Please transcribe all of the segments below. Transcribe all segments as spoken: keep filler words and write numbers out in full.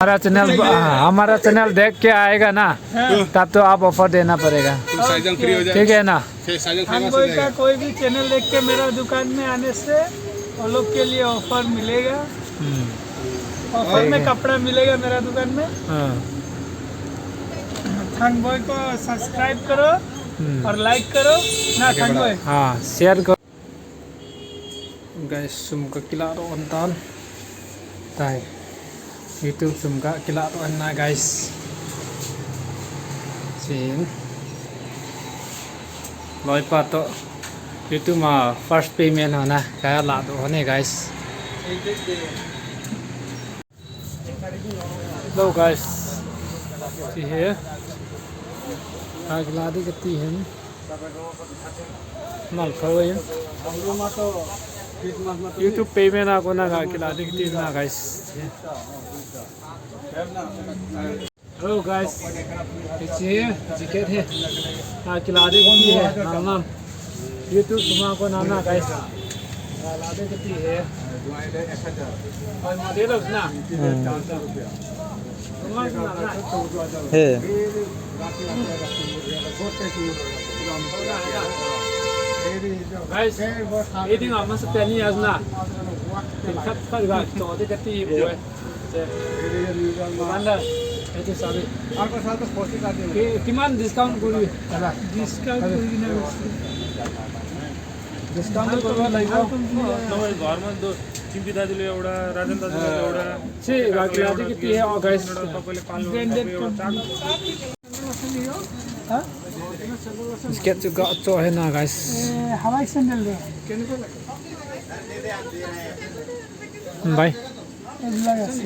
हमारा चैनल, हमारा चैनल देख के आएगा ना, हाँ। तब तो आप ऑफर देना पड़ेगा। तो साइजन फ्री हो जाए। ठीक है ना? फिर साइजन खान फेमस हो भाई का जाएगा। कोई भी चैनल देख के मेरा दुकान में आने से वो लोग के लिए ऑफर मिलेगा। हम्म। ऑफर ठीक में है। कपड़ा मिलेगा मेरा दुकान में। हाँ। थांग बॉय को सब्सक्राइब करो हम्म। और लाइक करो ना, आगे थांग बढ़ाओ। बॉय। हाँ, शेयर करो। Guys, sum kakilah doh tan. Tai. YouTube sum kakilah doh na, guys. Sin. Loipa toh. YouTube ma first payment ho na. Kalah doh ne, guys. Hello guys, ti hi. Kakilah ding kati hin. Mal kho hin. YouTube payment a kona kakilah ding kati na guys. Hello guys, hiche hi jacket hi. Kakilah ding kati hi, nana. YouTube sum a kona na guys. Kakilah ding kati hi. Model na. Hmm. Sum a kona na. He. Guys, iding ama sa teni asna. Khat khat ga to de kati hi. Dukandaar, এইটো চাবি। কি-, কিমান ডিছকাউণ্ট কৰি? ডিছকাউণ্ট কৰি কিনে বেছি। ডিছকাউণ্ট কৰিব লাগিব। নহয়, ঘৰ মানুহ চিম্পি দাদুলৈ এওৰা, ৰাজেন দাদুলৈ এওৰা। ঠিক, বাকি ৰাতি কি কি হে, অ, গাইছ? Branded company. হা? জেকেট জোগাৰ আছে না, গাইছ? এ, হাৱাই চেণ্ডেল দে। কেনেকুৱা লাগে? বাই। এইবিলাক আছে।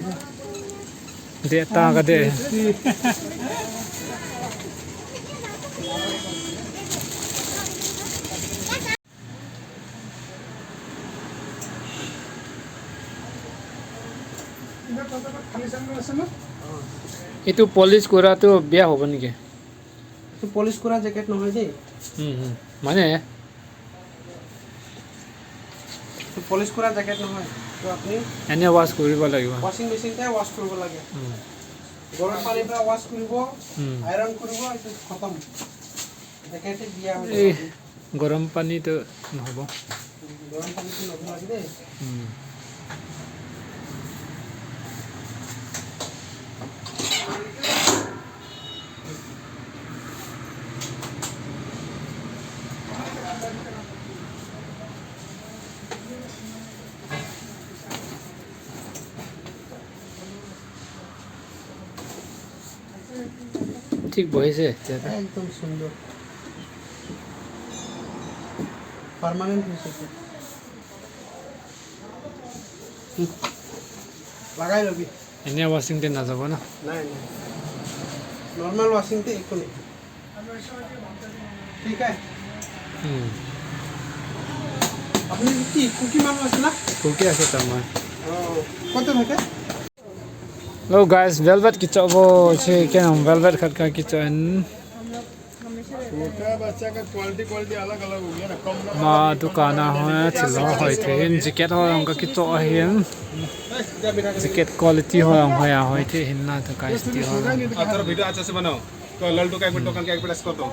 দে, তা আগতে। এইটো পলিচ কৰাটো বেয়া হ'ব নেকি? এইটো পলিচ কৰা জেকেট নহয় দেই। উম, উম। মানে? এইটো পলিচ কৰা জেকেট নহয়। তো আপুনি এনে ৱাছ কৰিব লাগিব। ৱাশ্বিং মেচিনতে ৱাছ কৰিব লাগে। উম। গৰম পানীৰ পৰা ৱাছ কৰিব, উম। আইৰণ কৰিব, এইটো খতম। জেকেট বিয়া হৈ এই যাব। গৰম পানীটো নহ'ব। গৰম পানীটো নহ'ব দেই। উম। ঠিক বহিছে এতিয়া। একদম সুন্দৰ। পাৰ্মানেণ্ট হৈছে এতিয়া। হুম। লগাই লবি। এনে ৱাশ্বিং তে নাযাব না? নাই, নাই। নৰ্মেল ৱাশ্বিং তে একো নাই। ঠিক আছে। হুম। আপুনি কি কুকি মানুহ আছে না? কুকি আছে তো মই। অ, ক'ত থাকে? Hello guys, velvet kichoh vo, che kei jong velvet khat kakichoh in. छोटा बच्चा का क्वालिटी, क्वालिटी अलग अलग हो गया ना, कम दाम Ma dukan a hoi, thil ho hoi thei hin, jacket ho jong kakichoh ahin. Jacket quality ho jong hoi a hoi thei hin na, to guys, ti ho. आप थोड़ा वीडियो अच्छा से बनाओ। तो लल्टू का एक मिनट दुकान का एक मिनट इसको तो।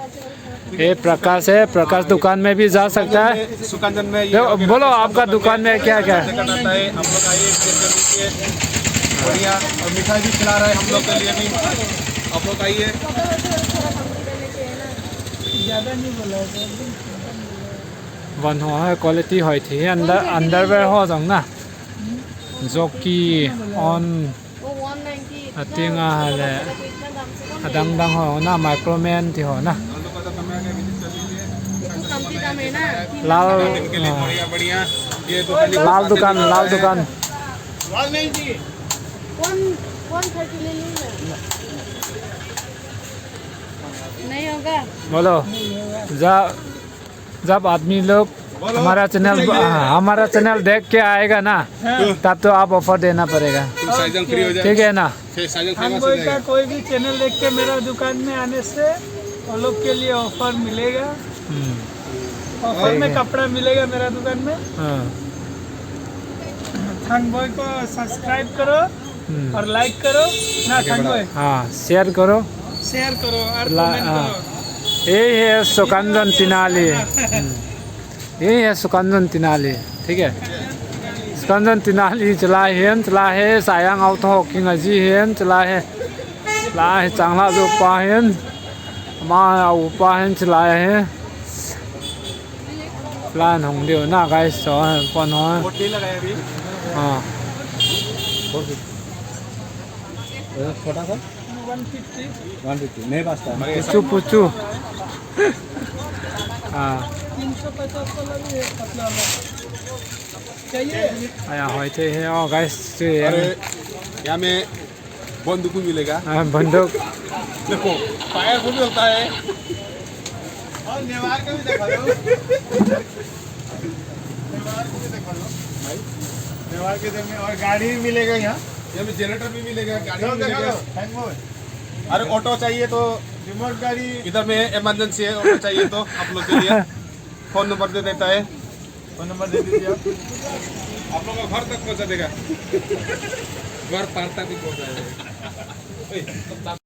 ये प्रकाश है, प्रकाश दुकान में भी जा सकता है। सुखांजन में ये देखो, बोलो, आपका दुकान में क्या क्या है? करना चाहता है, आप लोग आइए, विजिट कर लीजिए। बढ़िया, और मिठाई भी खिला रहा है हम लोग के लिए भी। आप लोग आइए। Van ho hai, quality hoi thei, under, underwear ho jong na. Jockey, On, वो वन नाइंटी इतना, ating a hale, adang dang ho na, Microman ti ho na. ये तो कम से कम है ना, तीन लाल, हाँ। लाल दुकान, लाल दुकान। One ninety. One, one thirty ले लूँ मैं। नहीं होगा। बोलो, जा। जब आदमी लोग बोलो। हमारा चैनल, हमारा चैनल देख के आएगा ना, हाँ। तब तो आप ऑफर देना पड़ेगा। तो साइजन फ्री हो जाए। ठीक है ना? फिर साइजन फेमस हो जाएगा। कोई भी चैनल देख के मेरा दुकान में आने से वो लोग के लिए ऑफर मिलेगा। हम्म। ऑफर में ठीक है। कपड़ा मिलेगा मेरा दुकान में। हाँ। थांग बॉय को सब्सक्राइब करो। और लाइक करो ना, संगोय। हाँ, शेयर करो। शेयर करो और ला- कमेंट हाँ। करो। यही है सुकंदन तिनाली। हम्म। यही है सुकंदन तिनाली, ठीक है। सुकंदन तिनाली चला है, चला है, सायांग आउ तो किंग अजी है, चला है। चला है, चांगला जो पा है, माँ ऊपर है, चला है। Plan hung diu na, guys, so, pon ho. Board नहीं लगाया अभी। हाँ। छोटा सा? One fifty. वन फिफ्टी, नहीं बचता। Puchu, puchu. हाँ। तीन सौ पचास वाला भी है, पतला वाला। चाहिए? Aya, hoi the he, oh, guys, chu ye. अरे, यहाँ में बंदूक भी मिलेगा। हाँ, बंदूक। देखो, फायर भी होता है। और नेवार का भी दिखा दो। नेवार को भी दिखा दो। भाई। नेवार के जमीन और गाड़ी भी मिलेगा यहाँ। यहाँ में जनरेटर भी मिलेगा, गाड़ी भी मिलेगा। अरे, ऑटो चाहिए तो रिमोट गाड़ी। इधर में इमरजेंसी है, ऑटो चाहिए तो आप लोग के लिए फोन नंबर दे देता है। फोन नंबर दे दीजिए आप। आप लोग का घर तक पहुंचा देगा। घर पार तक भी पहुंचा देगा।